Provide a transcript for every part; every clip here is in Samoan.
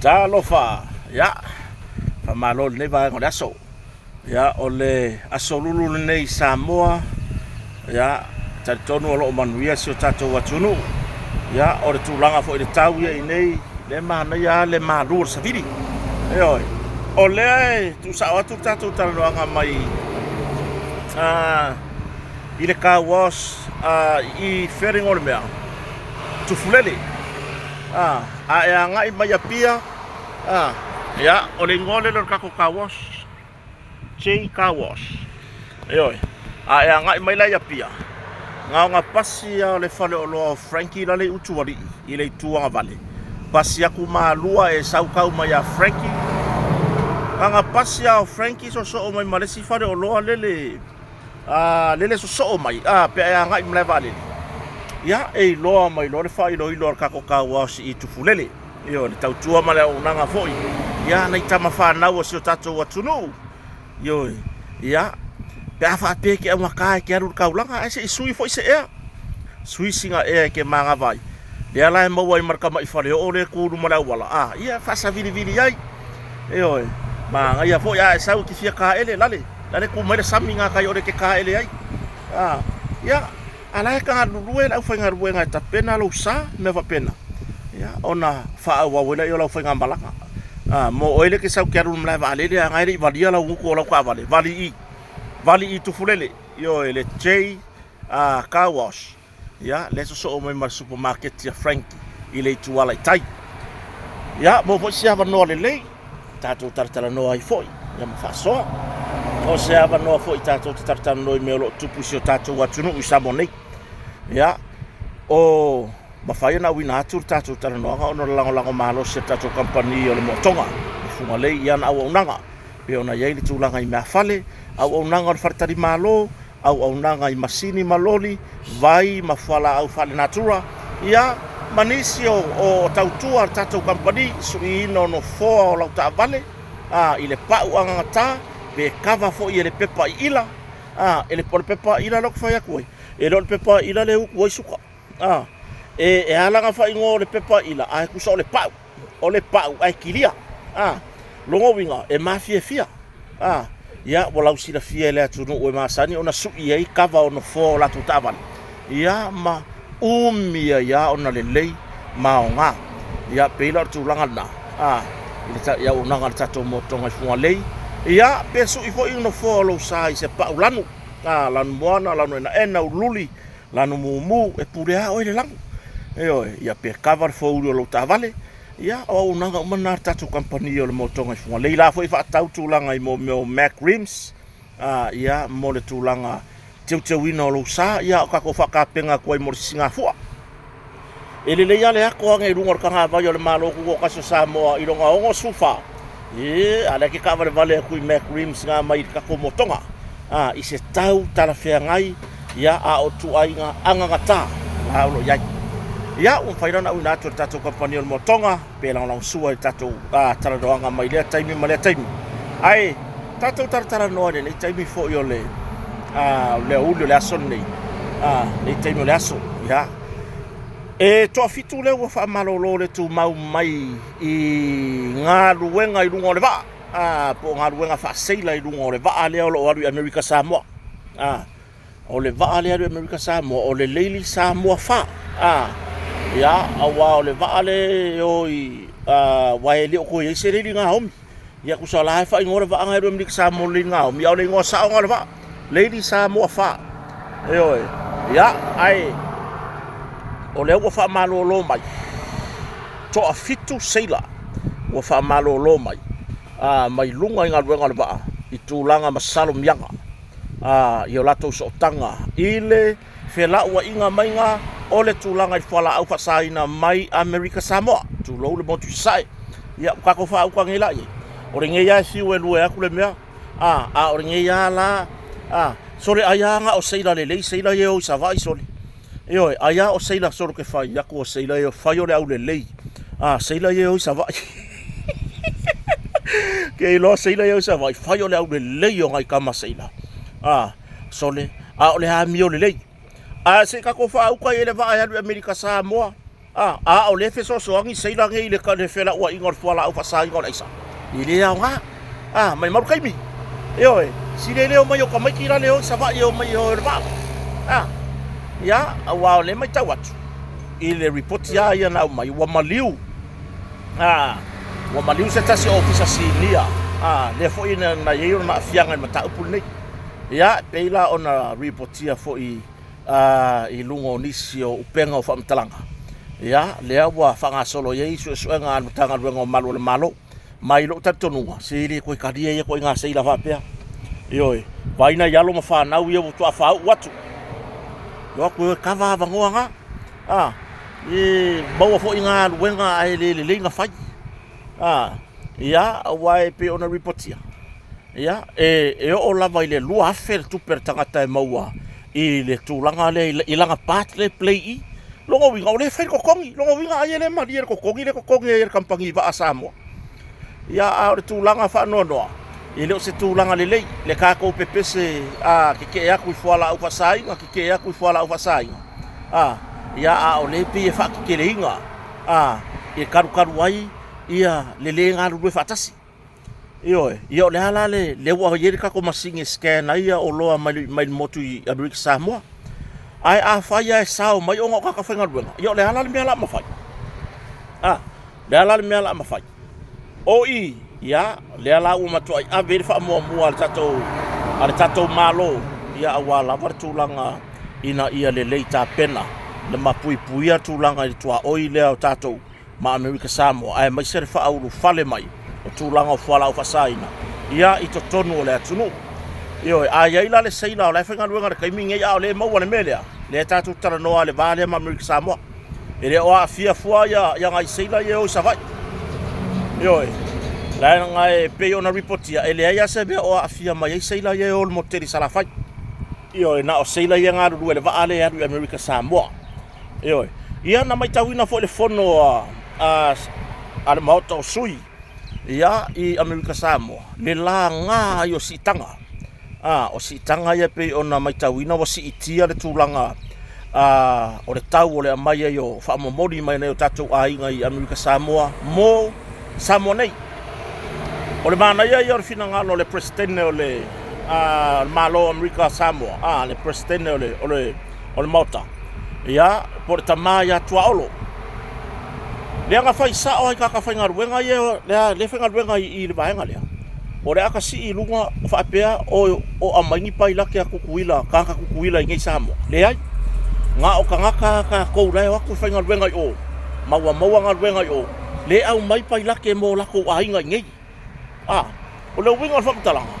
Talofa! Ia, faamalo i lenei vaega o le aso. Ia, o le aso lulu lenei i Samoa, ia, talitonu o lo o manuia si o tatou atunuu. Ia, o le tulaga foi i le tau ia i nei, lea e manaia lava le malu o le savili. Ioe. O lea e tuusao atu le tatou talanoaga mai i le car wash i fairing o le mea, Tufulele. A e agai mai Apia, ia, o le igoa lele o le tatou car wash, J Car Wash. Ioe. A e agai mai la i Apia, na ona pasi lava o le faleoloa o Frankie lale i Utualii i le itu agavale. Pasi atu malua e sau tau mai ia Frankie. Na ona pasi lava o Frankie sosoo mai ma le isi faleoloa lele a lele sosoo mai a pe a e agai i malaevaalele ia e iloa mai loa le faailoilo a le tatou car wash i Tufulele ioe le tautua ma le auaunaga foi ia nai tama fanau a si o tatou atunuu ioe ia pe a faapea e te augata e te alu i le taulaga ae se i sui foi se ea sui sina ea e te manava ai lea la e maua ai ma le tamai faleoo lea e tu i luma o le auala a ia faasavilivili ai ioe manaia foi a e sau e te fia taele lale La le tu mai le sami gatai o le te taele ai. A, ia, a la e galulue le aufaigaluega e tapena lou sa, mea faapena, ia, ona faaauau ai lea o lau faigamalaga. A, mo oe lea e te sau e te alu i le malae vaalele a na e le i valia lau gutu o lau taavale, vali i i, vali i Tufulele, ioe, le J Car Wash. Ia, lea e sosoo mai ma le supamaketi a Frank i le ituala i tai. Ia, maua foi se avanoa lelei, tatou talatalanoa ai foi, ia ma faasoa. O se avanoa foi tatou te talatalanoa i mea o lo o tupu i si o tatou atunuu i Samoa nei. Ia, o mafai ona auina atu le tatou talanoaga ona o le lagolago malosi a le tatou kamupani o le Moatoga, i Fugalei i ana auaunaga, pei ona i ai le tulaga i meafale, auaunaga o le faletalimalo, auaunaga i masini ma loli, vai ma fualaau faalenatura, ia, ma nisi o, o tautua a le tatou kamupani, suiina o nofoa o lau taavale, a, i le pau agagata, pe kava foi e le pepa iila, a, e le, o le pepa iila lea ou te fai atu ai, e le o le pepa iila lea e utu ai suka, a, e, e ala ona faaigoa o le pepa iila, ae tusa o le pau. o le pau ae kilia. A, lona uiga, e mafiafia. A, ia, ua lausilafia e le atunuu e masani ona sui ai kava o nofoa o latou taavale, ia, ma umi ai lava ona lelei ma aoga. Ia, pei la o le tulaga lena, a, i le i auaunaga a le tatou motoga i Fugalei, ia, pe sui foi nofoa o lou sa i se pau lanu, a, lanu moana, lanu enaena, ululi, Lanu mumu, e pule lava oe i le lanu. Ioe, ia pe kava le fouli o lou taavale, ia o auaunaga uma na a le tatou kamupani o le Motoga i Fugalei la foi e faatatau tulaga i mo mea o Mack Rims, a, ia mo le tulaga teuteuina o lou sa, ia o tatou faatapena atu ai mo le sisigafua. E lelei lava le ato ane i luga o le tagavai o le Malo Tutoatasi o Samoa i lona 64, e, a o lea e te taavalevale atu i Mack Rims na mai i le tatou motoga, a, i se tau talafeagai, ia, a o ituaiga agagata la o lo o i ai. Ia, ua mafai la ona auina atu e le tatou kamupani o le motoga, pe lagolagosua i le tatou talanoaga mai lea taimi ma lea taimi. Ae tatou talatalanoa i lenei taimi foi o le o le aoauli o le aso lenei, lenei taimi o le aso, ia. E toafitu lea ua faamalolo le tumau mai i galuega i luga o le vaa, po o galuega faaseila i luga o le vaa lea o lo o alu i Amerika Samoa. O le vaa lea alu i Amerika Samoa, o le Lady Samoa 4. A, ia, aua o le vaa lea e o i, aua e le o toe i ai se Lady Naomi. Ia, tusa o la e faaigoa le vaa na e alu i Amerika Samoa o le Lady Naomi, a o le igoa sao lena o le vaa, Lady Samoa 4. Ioe. Ia, ae o lea ua faamalolo mai, toafitu seila ua faamalolo mai, mai luga i galuega o le vaa i tulaga masalomiaga. i o latou sootaga i le felauaiga maiga o le tulaga i fualaau faasaina mai Amerika Samoa, tulou le motu i Sasae. Ia, ua tatou faauta nei la i ai. O lenei lava e fiu e lue atu le mea, a, a o lenei lava la, a, sole ai lava na o seila lelei, seila ia e o i Savaii, sole. Ioe, ai lava o seila solo ke fai atu o seila ia fai o le aulelei. A, seila ia e o i Savaii. Ke iloa seila ia o i Savaii, fai o le aulelei o nai tama seila. A, sole, a o le amio lelei. A se i tatou faauka i ai le vaa e alu i Amerika Samoa. A, a o lea e fesoasoani seila nei i le, le felauaiga o le fualaau faasaina o le aisa. E le aoga. A, maimau le taimi. Ioe, si le leo mai o tamaiti la le o i Savaii e omai e o i le vaa. A, ia, aua o lea e matau atu i le ripoti lava ia na aumai, ua maliu. A, ua maliu se tasi o ofisa sinia, a, lea foi na, na i ai ona aafiaga i le mataupu lenei. Ia, e pei la ona ripotia foi i luga o nisi o upega o faamatalaga, ia, lea ua faagasolo i ai suesuega a le Matagaluega o Malu o le Malo. Ma i lou talitonuga, se le toe talia ia ituaiga seila faapea. Ioe, vaai nai alo ma fanau ia ua faatoa faauu atu. O atu e kava avanoa na. A, e maua foi galuega ae le lelei na fai. A, ia, aua e pei ona ripotia, ia, e oo lava i le 2,000 le tupe a le tagata e maua i le tulaga lea i lana part lea e play i. Lona uiga o lea e fai le totogi. Lona uiga ai e le malie le totogi lea e totogi ai e le kamupani vaa a Samoa. Ia, a o le tulaga faanoanoa, e le o se tulaga lelei le tatou pepese a tetee atu i fualaau faasaina, tetee atu i fualaau faasaina. A, ia, a o lea e pei e faateteleina a, e kalukalu ai ia le le galulue faatasi. Ioe, ia o le a la le, lea ua i ai le tatou masini e scan ai ia oloa mai, mai le motu i Amerika Samoa. Ae afai lava e sao mai ona o tagata faigaluega, ia o le a la le mea o le a mafai? A, le a la le mea o le a mafai? O i, ia, lea la ua matuai ave ai le faamuamua a le tatou, a le tatou Malo, ia aua lava le tulaga ina ia lelei tapena le mapuipuia tulaga i le tuaoi lea o tatou ma Amerika Samoa, aemaise le faaulufale mai o tulaga o fualaau faasaina ia i totonu o le atunuu. Ioe, a i ai la le seila o la e faigaluega i le taimi lenei a o lea e maua le mea lea, lea tatou te talanoa i le va lea ma Amerika Samoa. E le o aafia fua ia, ia nai seila ia e o i Savaii. Ioe, leaga e pei ona ripotia, e leai lava se mea o aafia mai ai seila ia e o i le motu tele i Salafai. Ioe, na o seila ia e galulue i le vaa lea e alu i Amerika Samoa. Ioe. Ia na matauina foi le fono a, a, a le Maota o Sui ia i Amerika Samoa, le laga ai o siitaga. A, o siitaga ia pei ona matauina ua siitia le tulaga a, o le tau o le aumai ai o faamomoli mai nai o tatou aiga i Amerika Samoa mo Samoa nei. O le manaia ia o le finagalo o le Peresetene o le, a, Malo o Amerika Samoa, a, le Peresetene o le, o le, o le Maota, ia, po o le tama ia Tuaolo. Lea na fai sao ai tagata faigaluega ia, lea, lea faigaluega i, i le vaega lea. O le ata sii i luga faapea o, o aumai ni pailate a Tutuila, tagata Tutuila i nei Samoa. Leai. Na o tagata a tatou la e o atu e faigaluega i o, ma ua maua galuega i o, le aumai pailate mo latou aiga i nei. A, o le uiga o le faamatalaga,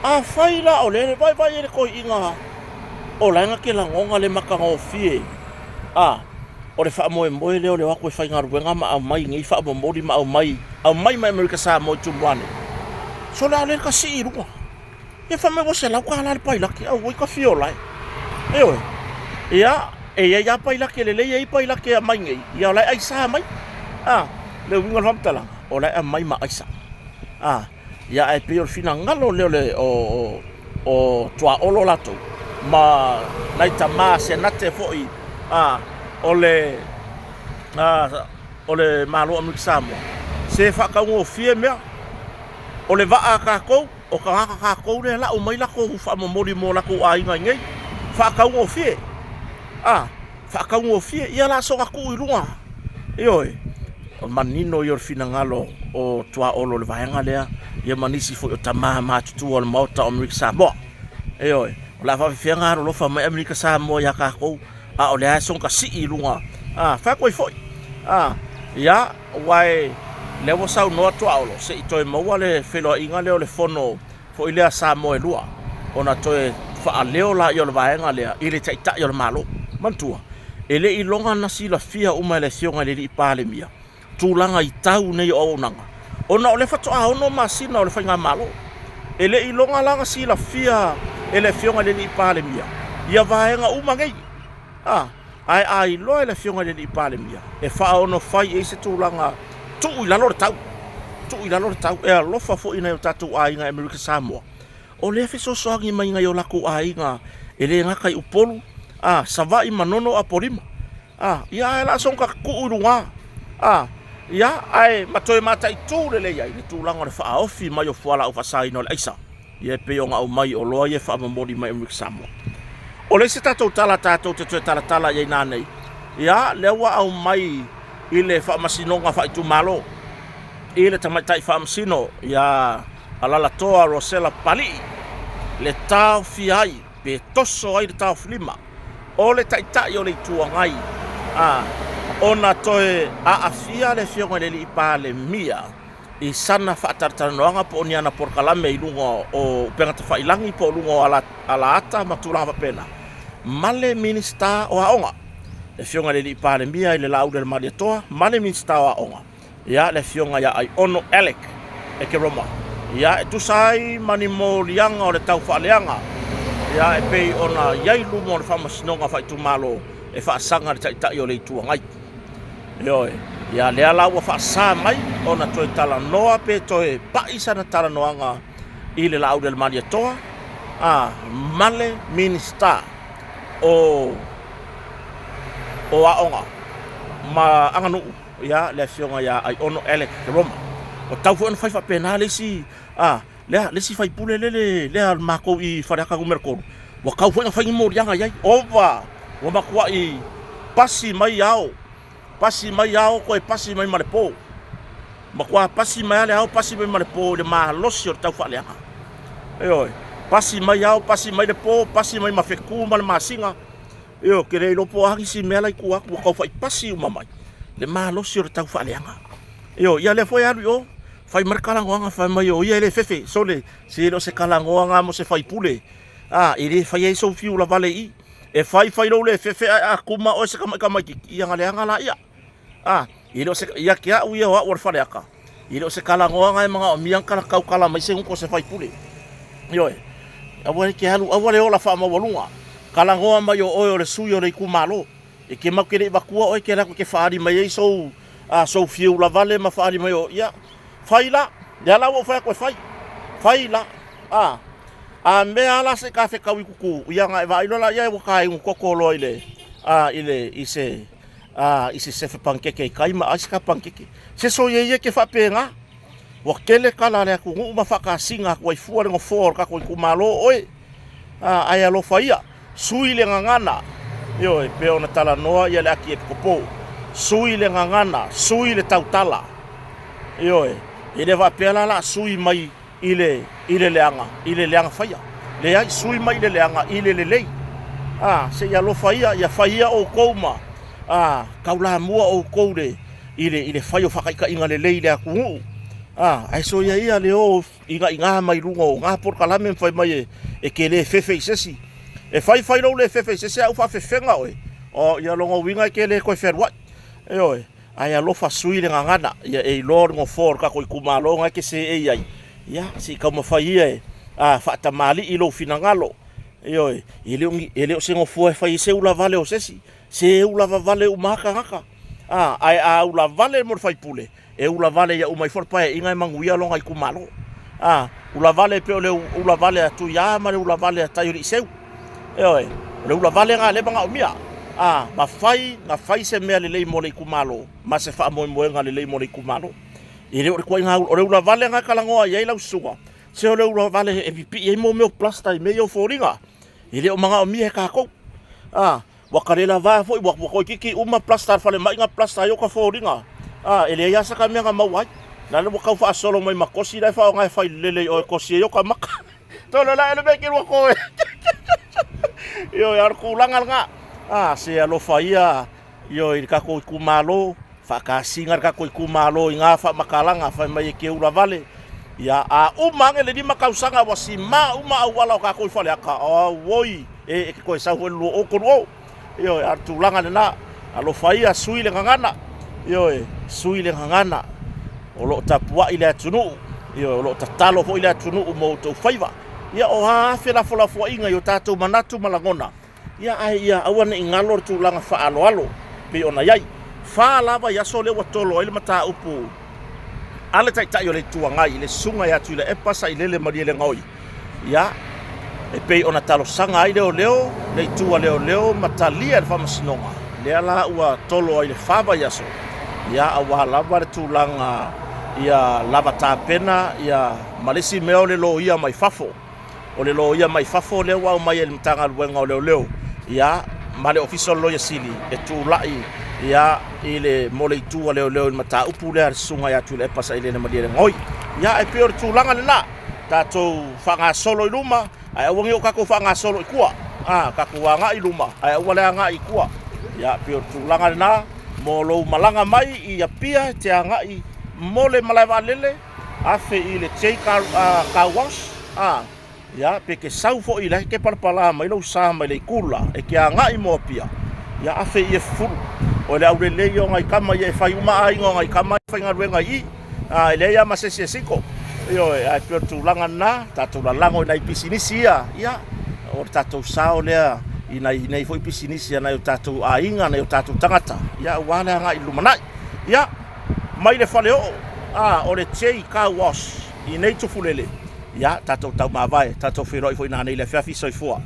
afai la o lea e vaivai ai le toeaina o la e na te lagona le matagofie, a, o le faamoemoe lea o le o atu e faigaluega ma aumai nei faamomoli ma aumai, aumai mai Amerika Samoa i Tumua nei. Sole a o lea ka sii i luga. Ia fai mai ua $100 le pailake, auoi ka fia ola e. Ioe. Ia, e i ai lava pailake lelei, e i ai pailake e aumai nei, ia o la e aisa mai. A, le uiga o le faamatalaga, o la e aumai ma aisa. A, ia ae pei o le finagalo lea o le, o, o, o Tuaolo latou, ma nai tama Senate foi, a, o le, a, o le Malo o Amerika Samoa, se faataugofie mea. O le vaa a tatou, o tagata tatou lea e lau mai latou faamomoli mo latou aiga i nei. Faataugofie. A, faataugofie. Ia la soona tuu i luga. Ioe. O le manino ia o le finagalo o Tuaolo i le vaega lea, ia ma nisi foi o tama matutua o le Maota o Amerika Samoa. Ioe. O le a faafefea ona alolofa mai Amerika Samoa ia tatou, a o lea e soona sii i luga. A, fai atu ai foi. A, ia, Aua lea ua saunoa Tuaolo, se i toe maua le feiloaiga lea o le fono foi lea a Samoa e lua, ona toe faaleo laia o le vaega lea i le Taitai o le Malo. Manatua, e le iloga ona silafia uma e le Afioga i le Alii Palemia tulaga i tau nei o auaunaga, ona o lea faatoa 6 masina o le Faigamalo. E le iloga la ona silafia e le Afioga i le Alii Palemia ia vaega uma nei. A, ae a iloa e le Afioga i le Alii Palemia e faaono fai i ai se tulaga tuu i lalo le tau, tuu i lalo le tau, e alofa foi i nai o tatou aiga i Amerika Samoa, o lea fesoasoani mai nai o latou aiga e le gata i Upolu, a, Savaii, Manono, Apolima. A, ia ae la soga tuu i luga. A, ia ae ma toe mataitu lelei ai le tulaga o le faaofi mai o fualaau faasaina o le aisa. Ia e pei ona aumai oloa ia e faamomoli mai Amerika Samoa. O le isi tatou tala tatou te toe talatala i ai nanei, ia lea ua aumai i le faamasinoga faaitumalo i le tamaitai faamasino ia Alalatoa Rosela Papalii le taofia ai pe toso ai le taofilima o le Taitai o le Itu Agai a ona toe aafia le Afioga i le Alii Palemia i sana faatalatalanoaga po o ni ana polokalame i luga o upega tafailagi po o luga o alaata ma tulaga faapena ma le Minisita o Aoga, le Afioga i le Alii Palemia i le Laaulialemalietoa ma le Minisita o Aoga, ia le Afioga ia Aiono Alec Ekeroma. Ia e tusa ai ma ni moliaga o le taufaaleaga, ia e pei ona i ai luma o le Faamasinoga Faaitumalo e faasaga le Taitai o le Itu Agai. Ioe, ia lea la ua faasa mai ona toe talanoa pe toe pai sana talanoaga i le Laaulialemalietoa a ma le Minisita o Aoga ma Aganuu, ia le Afioga ia Aiono Alec Keroma. Ua tatau foi ona fai faapena le isi a lea le isi faipule lele lea a makou i Faleata Nu.3, ua tatau foi ona fai ni moliaga i ai. Ova ua matuai pasi mai ao, pasi mai ao toe pasi mai ma le po. Matua pasi mai lava le ao pasi mai ma le po i le malosi o le taufaaleaga. Ioe, pasi mai ao pasi mai le po, pasi mai ma fetu ma le masina. Ioe, ou te le iloa po o a nisi mea la i tua atu ua tau faipasi uma mai le malosi o le taufaaleaga. Ioe, ia lea foi e alu i o, fai mai le talanoaga fai mai o ia e le fefe, sole, se e le o se talanoaga mo se faipule, a, e le faia ai sou fiu lavale i i. E fai fai lou le fefe ae a tuma oe se tamai tamaitiiti, ia ona leaga laia. A, e le o se, ia te au ia o au o le Faleata, e le o se talanoaga e manaomia ona tautala mai se gutu o se faipule. Ioe, aua e te alu, aua le ola faamaualuga, talanoa mai o oe o le sui o le itumalo. E te matou te le i avatua oe e te alu atu e te faaali mai ai sou, a, sou fiu lavale ma faaali mai o, ia, fai la, lea la ua ou fai atu e fai, fai la, a, a mea lava la se i ta fetau i tutu, ia ona e vaai loa lea ua ta inu toto loa i le, a, i le, i se, a, i se sefe panikeke i kai ma ai se ka panikeke. Se soia ia ke faapena. Ua tele tala a le atunuu ma faakasina atu ai fua le nofoa o le tatou itumalo oe. A, ae alofa ia, sui le gagana. Ioe, pei ona talanoa ia le Akiepikopo. Sui le gagana, sui le tautala. Ioe, e le faapea la la sui mai i le, i le leaga, i le leaga faia. Leai, sui mai i le leaga, i le lelei. A, se i alofa ia, ia fai ia outou ma a, taulamua outou le, i le, i le fai o faataitaiga lelei i le atunuu. A, ae soia ia le o inaina mai luga o na polokalame ma fai mai e, e te le fefe i se isi. E fai fai lou le fefe i se isi ae faafefega oe. O, ia lona uiga e te le toe fealuai. Ioe. Ae alofa sui le gagana, ia e iloa o le nofoa o le tatou itumalo na e te seei ai, ia se i taumafai ia e a, faatamalii lou finagalo. Ioe, e le o ni, e le o se nofoa e fai ai se ulavale o se isi, se ulavavale uma lava tagata. A, ae a ulavale mo le faipule, e ulavale ia uma ifo le paeaiga e manuia lona itumalo. A, ulavale pei o le ulavale a Tuia ma le ulavale a Taioliiseu. Ioe, o le ulavale lena lea e manaomia. A, mafai na fai se mea lelei mo le itumalo ma se faamoemoega lelei mo le itumalo. E le o le ituaiga, o le ulavale lena e talanoa i ai lau susuga, se o le ulavale e pipii ai mea o plaster i mea ia o foliga. E le o manaomia e tatou. A, ua kalelava foi, ua toeitiiti uma plaster a le falemai na plaster ai ota foliga. A, e leai lava se ta mea na maua ai. La le ua tau faasolo mai ma kosi la e faaaoga e fai lelei oe e kosi ai ota maka. Tolo la ele meke rua koe. Ioe, a o le tulaga lena. A, se alofa ia, ioe, i le tatou itumalo, faakasina le tatou itumalo i na faamatalaga fai mai e te ulavale. Ia, a uma ane le 5 tausaga ua sima uma auala o tatou i Faleata, auoi, e, e te toe sau foi le 2030. Ioe, a o le tulaga lena. Alofa ia, sui le gagana. Ioe, sui le gagana. O lo o tapuai le atunuu. Ioe, o lo o tatalo foi le atunuu mo outou faiva. Ia, o a felafolafoaiga i o tatou manatu ma lagona, ia, ae ia aua ne i galo le tulaga faaaloalo pei ona i ai. Fa lava i aso lea ua tolo ai le mataupu a le Taitai o le Itu Agai i le Susuga ia Tuilaepa Sailele Malielegaoi. Ia, e pei ona talosaga ai leoleo, le itu a leoleo ma talia e le Faamasinoga. lea la ua tolo ai le fa vaiaso, ia aua lava le tulaga ia lava tapena ia ma le isi mea o le loia mai fafo. O le loia mai fafo lea ua aumai e le Matagaluega o Leoleo ia ma le Ofisa o le Loia Sili e tulai ia i le mo le itu a leoleo i le mataupu lea a le susuga ia Tuilaepa Sailele Malielegaoi. Ia e pei o le tulaga lena, tatou faagasolo i luma ae aua ne i o tatou faagasolo i tua, a tatou agai i luma ae aua le agai i tua. Ia pei o le tulaga lena mo lou malaga mai i Apia e te agai mo le malae vaalele afe i le J Car, uh, car Wash, a ia pe te sau foi la e te palapala mai lou sa mai le itu la e te agai mo Apia, ia afe i e fufulu. O le aulelei o nai tama ia e fai uma aiga o nai tama e faigaluega i i, a e leai lava ma se isi e siko. Ioe, ae pei o le tulaga lena, tatou lalago i nai pisinisi ia, ia o le tatou sao lea i nai nei foi pisinisi a nai o tatou aiga, nai o tatou tagata, ia aua le agai i le lumanai. Ia, mai le faleoo, a o le J Car Wash i nei Tufulele, ia tatou taumavae, tatou feiloai foi nanei i le afiafi. Soifua.